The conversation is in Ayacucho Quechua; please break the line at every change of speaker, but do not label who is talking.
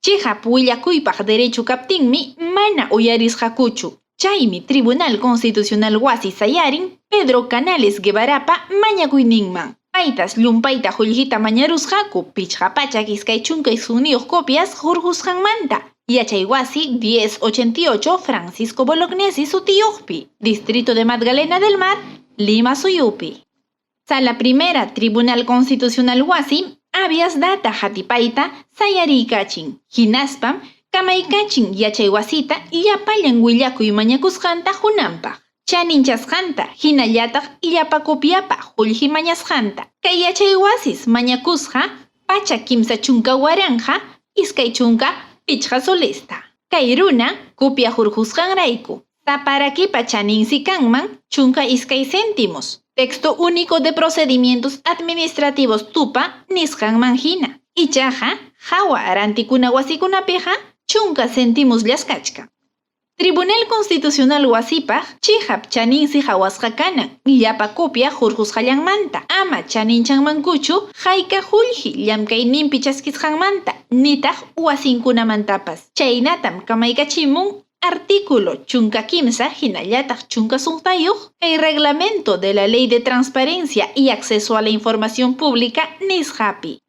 Chiqap willakuypaq derecho kaptinmi mana uyarisqakuchu. Chaymi Tribunal Constitucional wasi sayarin Pedro Canales Guevarapa mañakuyninman. Paytas llumpayta qullqita mañarusqaku 529 copias hurqusqanmanta Yachay wasi 1088 Francisco Bolognesi sutiyuqpi, Distrito de Magdalena del Mar, Lima suyupi. Sala Primera Tribunal Constitucional wasi habeas data hatipayta sayariykachin, hinaspam kamaykachin yachay wasita llapallan willakuy mañakusqanta qunanpaq, chaninchasqanta hinallataq llapa copiapa qullqi mañasqanta. Kay yachay wasis mañakusqa 130 025 solesta. Kay runa copia hurqusqanrayku, sapa rakipa chaninsi kanman 12 céntimos. Texto Único de Procedimientos Administrativos tupa nisqanman hina. Ichaqa hawa rantikuna wasikunapiqa 10 centimosllas kachkan. Tribunal Constitucional wasipaq chiqap chaninsi hawasqa kanan llapa copia hurqusqallanmanta, ama chaninchanmankuchu hayka qullqi llamkayninpi chaskisqanmanta nitaq wasinkunamantapas. Chaynatam kamaykachimun artículo 13 hinallataq 16 kay Reglamento de la Ley de Transparencia y Acceso a la Información Pública nisqapi.